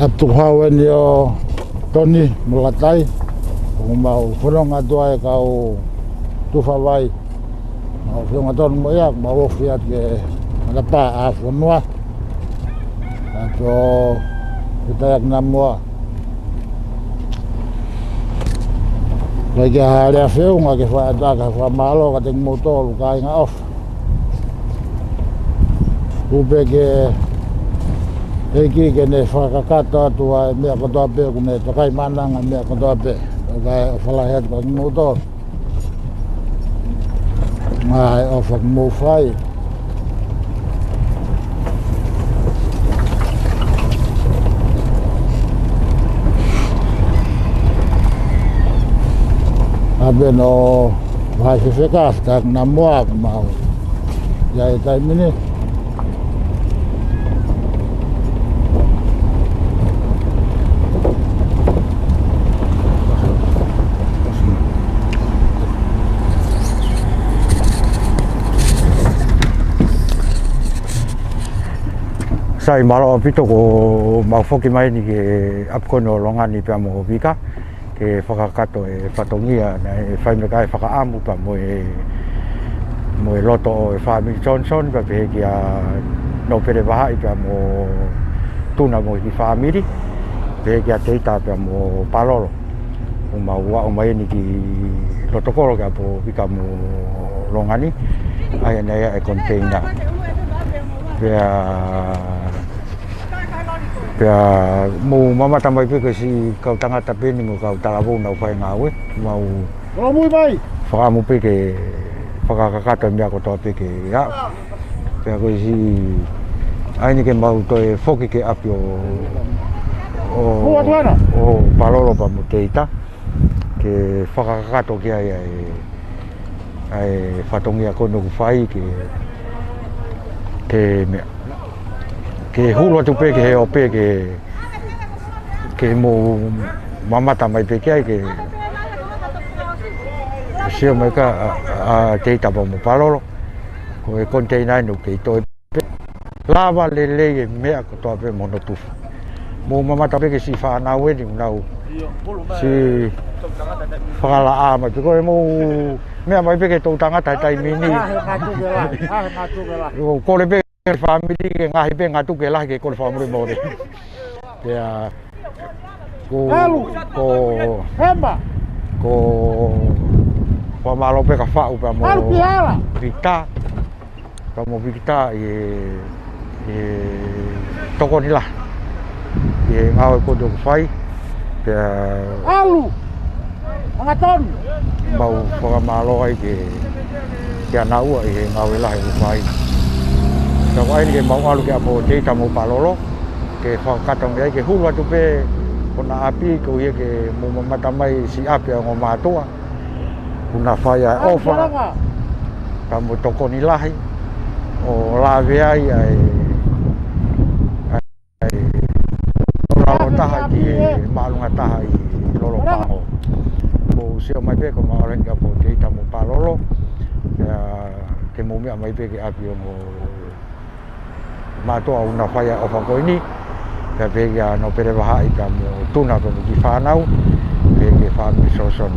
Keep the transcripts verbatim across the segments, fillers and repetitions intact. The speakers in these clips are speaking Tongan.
Tukuhau eni ʻo Toni mo Latai, ʻoku mau fononga atu ai kau tufa vai. Mau feʻunga tonu mo ia, mau ofi atu ki he matapā ʻa fonua. ʻA tō ki Tainamua. Kae kehe ʻa e feʻunga ke fai atu ʻa e fakamālō kiate kimoutolu kāinga ʻofa. Tuku pē ki he ʻEiki ke ne fakakakato atu ʻa e meʻa kotoa pē, kuo ne tokaimaʻananga meʻa kotoa pē. ʻOku ʻofa lahi atu kiate kimoutolu. Ngaahi ʻofa kuo mou fai. ʻA pē ʻoku fai fefeka ʻa Tainamua, ʻoku mau ʻi ai he taimi ni. Sai, mālō ʻaupito, kuo mau foki mai eni ki he ʻapi ko eni ʻo Longani pea mo Vika, ke fakakakato e fatongia naʻe fai mei he kakai fakaʻamu pea mo e, mo e loto ʻo e fāmili Johnson, pea pehē kia Nōpele Vahaʻi pea mo Tuna mo e kiʻi fāmili, pehē kia Teita pea mo Palolo. ʻOku mau aʻu mai eni ki loto kolo ki he ʻapi ʻo Vika mo Longani, ʻa ia naʻe ʻi ai e container. Pea, pea mou mamata mai pē ko e siʻi kau tangata pē eni mo e kau talavou naʻa nau fai e ngāue, mau Olo mui mai. Fakaʻamu pē ke fakakakato e meʻa kotoa pē ke aʻu. Pea ko e siʻi, ʻa eni ke mau toe foki ki he ʻapi ʻo, ʻo, Hū atu ana. ʻo Palolo pea mo Teita, ke fakakakato ki ai ʻa e, ʻa e fatongia ko eni ʻoku fai ke, ke meʻa. Ke hulu atu pē ki he ʻope ke, ke mou mamata mai pē ki ai ke sio mai ka ʻa, ʻa, ʻa Teita pea mo Palolo. Ko e container eni ʻoku kei toe pē. Lava lelei e meʻa kotoa pē mo hono tufa. Mou mamata pē ki he siʻi fānau eni ʻoku nau siʻi fakalaʻā mai pē ko e mou meʻa mai pē ki he toʻutangata he taimi ni. ʻA e ngatu ke lahi, ʻa e ngatu ke lahi. ʻOku kole pē fāmili ke ngaahi pē ngatu ke lahi ke kole fakamolemole. Pea ko, ʻAlu. ko, Hema. ko fakamālō pē kia Faʻu pea mo ʻAlu ki hala. Vikita. Pea mo Vikita ʻi he, ʻi he tokoni lahi ʻi he ngāue ko eni ʻoku fai. Pea ʻAlu. Angatonu. Mau fakamālō ai ke, kia naua ʻi he ngāue lahi ʻoku fai. Pea ko eni ke mau ʻalu ki he ʻapi ʻo Teita mo Palolo, ke fakakakato mei ai ke hulu atu pē hona ʻapi, koeʻuhi ke mou mamata mai siʻi ʻapi ʻa e ongo mātuʻa. ʻOku na fai ʻa e ʻofa. Pea mo e tokoni lahi ʻo lave ai ʻa e, ʻa e lalo taha ki he māʻolunga taha ʻi Lolopango. Mou sio mai pē ko mau ʻalu eni ki he ʻapi ʻo Teita mo Palolo. Pea ke mou meʻa mai pē ki he ʻapi ʻo e ongo mātuʻa ʻoku na fai ʻa e ʻofa ko eni. Pea pehē kia Nōpele Vahaʻi pea mo Tuna pea mo e kiʻi fānau. Pehē ki he fāmili Johnson.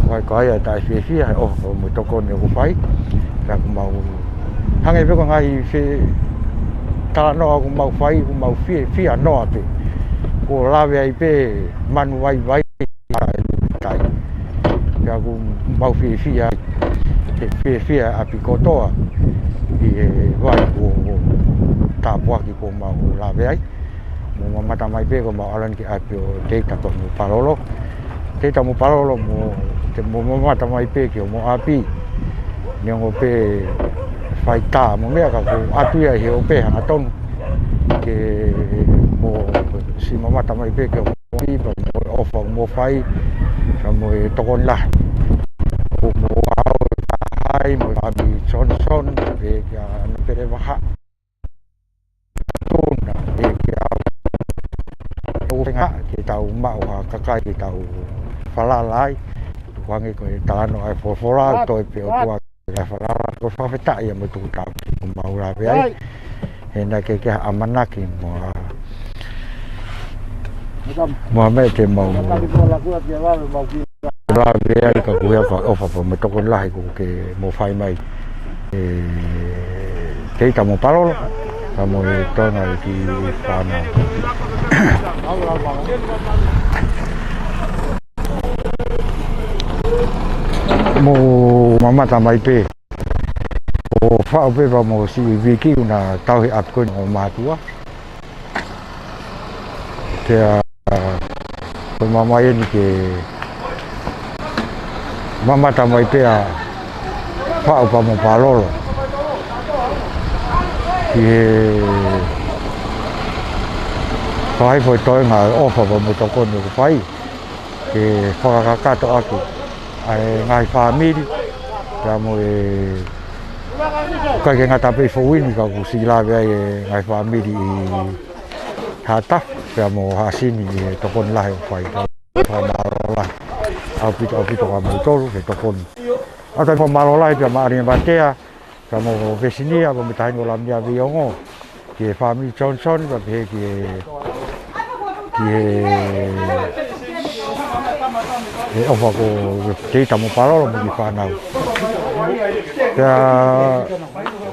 Ko ia, ko ia ʻa e taʻefiefia he ʻofa mo e tokoni ʻoku fai. Pea ʻoku mau hangē pē ko e ngaahi fetalanoa ʻoku mau fai, ʻoku mau fiefia noa pē. Kuo lave ai pē manu vaivai ʻa e lumi tai. Pea ʻoku mau fiefia, he fiefia ʻapi kotoa ʻi he vai kuo tāpuaki kuo mau lave ai. Mou mamata mai pē ko mau ʻalu eni ki he ʻapi ʻo Teita pea mo Palolo. Teita mo Palolo, mou, te mou mamata mai pē ki hoʻomou ʻapi. Neongo pē faitā mo e meʻa ka ʻoku ʻatu ia ʻi he ʻope hangatonu. Ke mou siʻi mamata mai pē ki hoʻomou ʻapi, pea mo e ʻofa ʻoku mou fai, pea mo e tokoni lahi ʻoku mou ʻaonga ai mo e fāmili Johnson, pehē kia Nōpele Vahaʻi, Tuna, pehē kia au. ʻOku feinga ke tau maʻu ha kakai ke tau falala ai. Tuku ange ko e talanoa ʻa e folofola, toe pē ʻOtua ke falala, ko e fakafetaʻi ia mo e tuku tāpuaki kuo mau lave ai. He naʻe ʻikai ke ʻi ai ha ʻamanaki mo ha Mo e meʻa te mau lave ai ka ko e ʻofa, ʻofa pea mo e tokoni lahi ʻoku ke mo fai mai. ʻE Teita mo Palolo, ka mo e tona e ki fana. Mo mamata mai pē. ʻO faʻu pē pea mo siʻi Viki ʻoku na tauhi ʻapi ko eni ʻo mātuʻa. Pea ko e mamahi eni ke mamata mai pea faʻu pea mo Palolo. Ki he fai foʻi toenga ʻofa pea mo e tokoni ʻoku fai. Ke fakakakato ʻaki ʻa e ngaahi fāmili, pea mo e ʻikai ke ngata pē ʻi Foʻui ni ka ʻoku siʻi lave ai e ngaahi fāmili ʻi Haʻatafu, pea mo Haʻasini ʻi he tokoni lahi ʻoku fai. Fakamālō lahi. ʻAupito, ʻaupito kia moutolu, he tokoni. ʻOatu e fakamālō lahi pea mo ʻAlimatea, pea mo Vesinia, pea mo e Taʻahine ko Lamia Veiongo. Ki he fāmili Johnson, pea pehē ki he, ki he, he ʻofa ko Teita mo Palolo mo e kiʻi fānau. Pea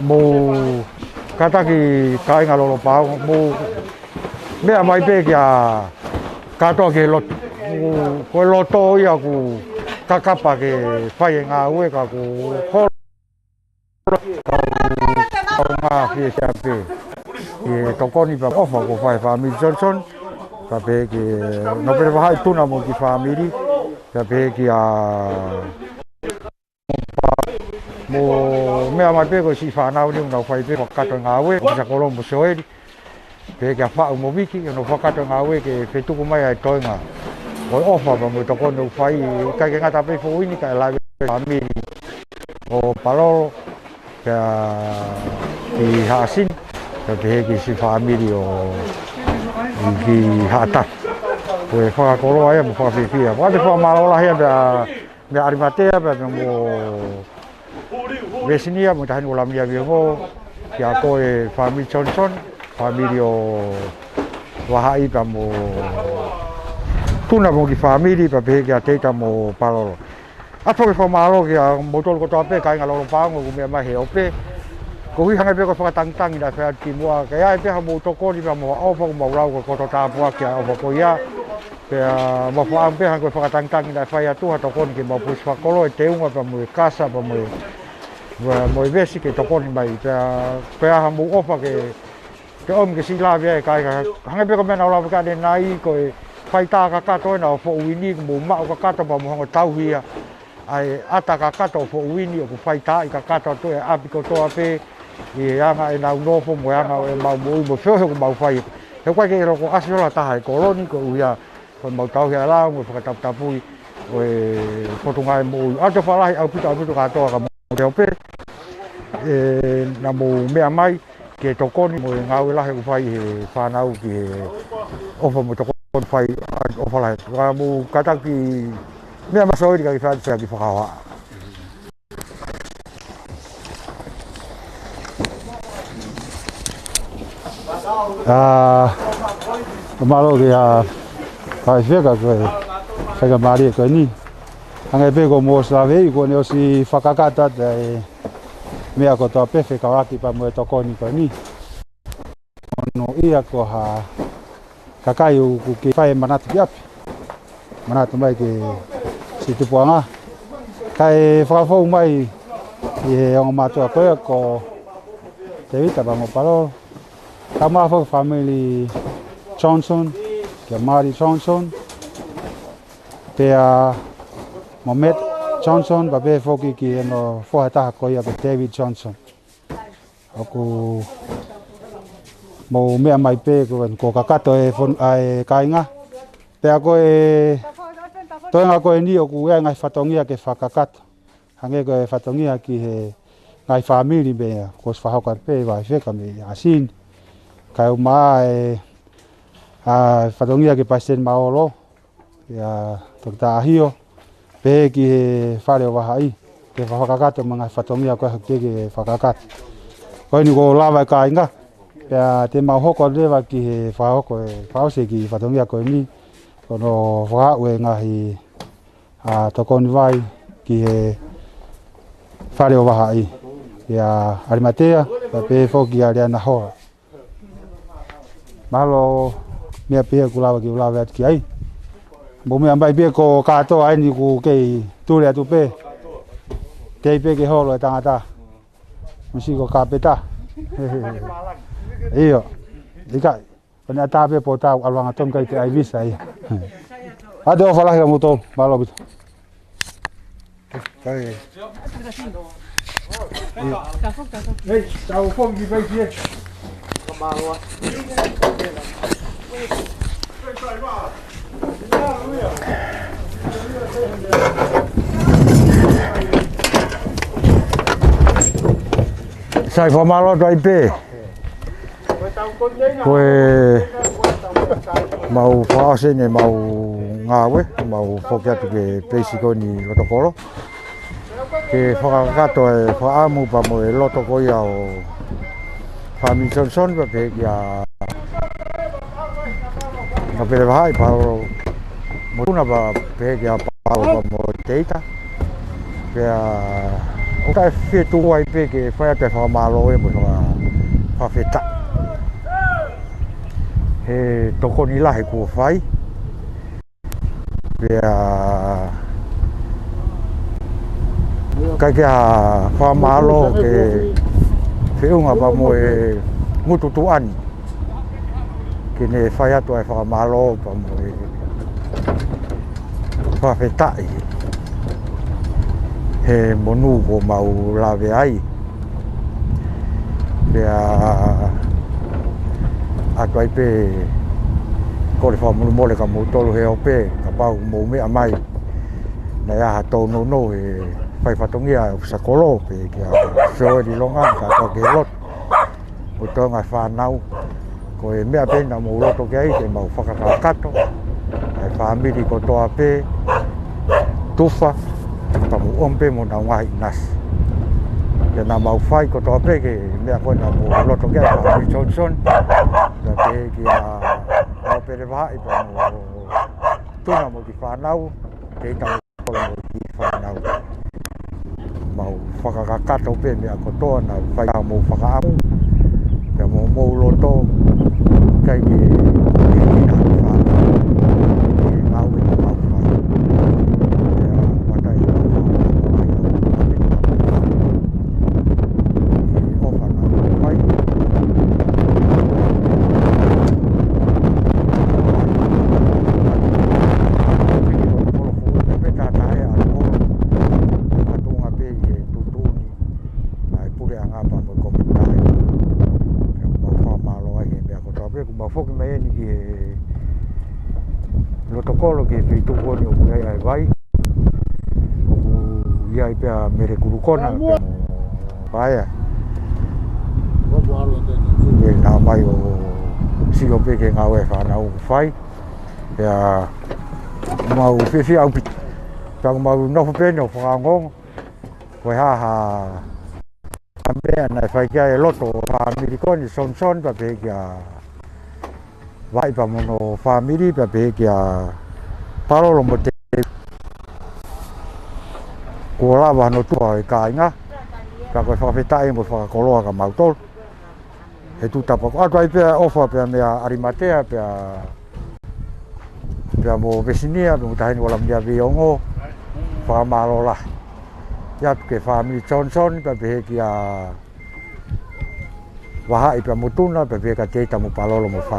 mou kātaki kāinga Lolo Paongo, mou meʻa mai pē kia kātoa ki he loto, ko e loto ia ʻoku kakapa ke fai e ngāue ka ʻoku holo. Kau, kau ngā fie fie pē. Ki he tokoni pea ʻofa ʻoku fai fāmili Johnson. Pea pehē ki he, no pele vahaʻi tuna mo e kiʻi fāmili. Pea pehē kia mo meʻa mai pē ko e siʻi fānau ni ʻoku nau fai pē fakakakato e ngāue, ʻo Sakolo mo Soeli. Pehē kia Faʻu mo Viki, ʻo nau fakakakato e ngāue ke fetuku mai ʻa e toenga ʻo e ʻofa pea mo e tokoni ʻoku fai, ʻikai ke ngata pē ʻi Foʻui ni kae lave ki he fāmili ʻo Palolo, pea ki Haʻasini, pea pehē ki he siʻi fāmili ʻo ki Haʻatafu. Ko e fakakoloa ia mo fakafiefia. Pea te fakamālō lahi ia pea meia ʻAlimatea pea mo Vesinia mo e Taʻahine ko Lamia Veiongo, kia koe fāmili Johnson, fāmili ʻo Vahaʻi pea mo Tuna mo e kiʻi fāmili, pea pehē kia Teita mo Palolo. ʻOatu e fakamālō kia moutolu kotoa pē, kāinga Lolo Paongo, ʻoku meʻa mai he ope. Ko e hangē pē ko e fakatangitangi naʻe fai atu kimuʻa, ka ʻi ai pē haʻamou tokoni pea mo ha ʻofa ʻoku mau lau ko e koto tāpuaki ʻa e ʻofa ko ia. Pea mau fakaʻamu pē hangē ko e fakatangitangi naʻe fai atu ha tokoni ke mau pusi fakakoloa e teunga pea mo e kasa pea mo e, mo e vesi ke tokoni mai. Pea, pea haʻamou ʻofa ke, ke ʻomi ke siʻi lave ai e kāinga. Hangē pē ko e meʻa naʻa ku lave ki ai ʻanenai ko e fai tā kakato ena ʻo Foʻui ni, ʻoku mou maʻu kakato pea mou hanga ʻo tauhi ia. ʻA e ʻata kakato ʻo Foʻui ni ʻoku fai tāʻi kakato atu e ʻapi kotoa pē ʻi he anga ʻenau nofo mo e anga ʻo ʻemau moʻui mo e feohi ʻoku mau fai. He ʻoku ʻikai ke loko ʻasi ʻo la taha e kolo ni koeʻuhi ko ʻemau tauhi ʻa e lao mo e fakataputapui ʻo e Potungāue Moʻui. ʻOatu e fakamālō lahi ʻaupito, ʻaupito kātoa kia moutolu pē, ē, naʻa mou meʻa mai ke tokoni mo e ngāue lahi ʻoku fai he fānau ki he ʻofa mo e tokoni fai ʻofa lahi. Ka mou kātaki meʻa mai Soeli ka ke fai atu e kiʻi fakahohaʻa. ʻA, mālō kia Faifekau ko e faingamālie ko eni. Hangē pē ko hoʻomou ʻosi lave, kuo ne ʻosi fakakakato atu e meʻa kotoa pē fekauʻaki pea mo e tokoni ko eni. Ono ia ko ha kakai ʻoku kei fai e manatu ki ʻapi. Manatu mai ki he siʻi tupuʻanga. Kae fakafou mai ʻi he ongo mātuʻa ko ia ko Tēvita pea mo Palolo. Kae ʻumaʻā foki fāmili Johnson, kia Mari Johnson. Pea mo Matt Johnson, pea pehē foki ki hono foha ʻe taha ko ia ko David Johnson. ʻOku mou meʻa mai pē ko, ko e kakato e fon-, ʻa e kāinga. Pea ko e toenga ko eni ʻoku ʻi ai e ngaahi fatongia ke fakakakato. Hangē ko e fatongia ki he ngaahi fāmili meʻa, kuo ʻosi fakahoko atu pē ʻe Faifekau mei ʻAsini. Kae ʻumaʻā e, ʻa, fatongia ki he Palesiteni Mālōlō, ʻa Toketā ʻAhio, pehē ki he Fale ʻo Vahaʻi, ke fakakakato mo e ngaahi fatongia ko ē ʻoku teʻeki ke fakakakato. Ko eni kuo lava e kāinga, pea te mau hoko atu leva ki he fakahoko e fakaʻosi e kiʻi fatongia ko eni, Hono fakaaʻu e ngaahi, ʻa, tokoni vai ki he fale ʻo Vahaʻi, kia ʻAlimatea, pea pehē foki kia Leana Hola. Mahalo meʻa pē ia ʻoku lava ke u lave atu ki ai. Mou meʻa mai pē ko kātoa eni ʻoku kei tule atu pē. Teʻeki pē ke holo e tangata. Misi ko kapeta. ʻIo. ʻIkai. Ko ʻene ʻatā pē pō tau ʻalu angatonu ʻikai te ʻai visa ia. ʻA, ʻofa lahi ʻa moutolu, mālō ʻaupito. Hei, tau foki ki vai ki e. Sai, fakamālō atu ai pē. Ko e mau fakaʻosi eni ʻemau ngāue, mau foki atu ki he peisi ko eni Lotokolo. Ke fakakakato e fakaʻamu pea mo e loto ko ia ʻo e fāmili Johnson, pea pehē kia Nōpele Vahaʻi, Paolo Motuna, pea pehē kia Paolo pea mo Teita. Pea ʻoku ou fie tuku ai pē ke fai atu e fakamālō ē mo e faka-, fakafetaʻi he tokoni lahi kuo fai. Pea ʻikai ke ʻi ai ha fakamālō ke feʻunga pea mo e ngutu tuʻa ni ke ne fai atu ai e fakamālō pea mo e fakafetaʻi he monū kuo mau lave ai. Pea ʻoatu ai pē kole fakamolemole kia moutolu he ope, kapau ʻoku mou meʻa mai naʻe ʻi ai ha tōnounou he fai fatongia ʻo e ʻofisa kolo, pehē kia Soeli Longa, kātoa ki he lotu ʻo e toenga e fānau. Ko e meʻa pē naʻa mou loto ki ai, ke mau fakakakato e fāmili kotoa pē, tufa, pea mo ʻomi pē mo ʻenau ngaahi ʻinasi. Ke naʻa mau fai kotoa pē ki he meʻa ko ē naʻa mou loto ki ai, fāmili Johnson, pea pehē kia Nōpele Vahaʻi pea mo Tuna mo e kiʻi fānau, Teita mo e kiʻi fānau. Mau fakakakato pē meʻa kotoa naʻa fai ʻa hoʻomou fakaʻamu. Pea mo hoʻomou loto, ʻikai ke, ke ʻi ai ha fānau. Ke ngāue naʻa mau fai. Pea matai mau fānau. ʻOfa naʻa mau fai. Pea tuʻunga pē ʻi he tuʻutuʻuni ʻa e puleʻanga pea mo e komiti. Pea mau fakamālō ai he meʻa kotoa pē, ʻoku mau foki mai eni ki he Lotokolo ki he feituʻu ko eni ʻoku ʻi ai ʻa e vai. ʻOku ʻi ai pē ʻa Mele Kulukona, pea mo Paea. Ke nau mai ʻo sio pē ki he ngāue ʻa e fānau ʻoku fai. Pea mau fiefia ʻaupito. Pea mau nofo pē eni ʻo fakaongoongo ko e hā ha meʻa naʻe fai ki ai e loto ʻo e fāmili ko eni Johnson, pea pehē kia Vahaʻi pea mo hono fāmili, pea pehē kia Palolo mo Tei. Kuo lava hono tufa ʻo e kāinga, pea ko e fakafetaʻi mo e fakakoloa kia mautolu. He tuʻu tapa ko ē ʻoatu ai pē ʻa e ʻofa pea meia ʻAlimatea, pea, pea mo Vesinia, pea mo Taʻahine Ualamania Veiongo, fakamālō lahi. ʻOatu ki he fāmili Johnson, pea pehē kia Vahaʻi pea mo Tuna, pea pehē kia Teita mo Palolo mo e fā-,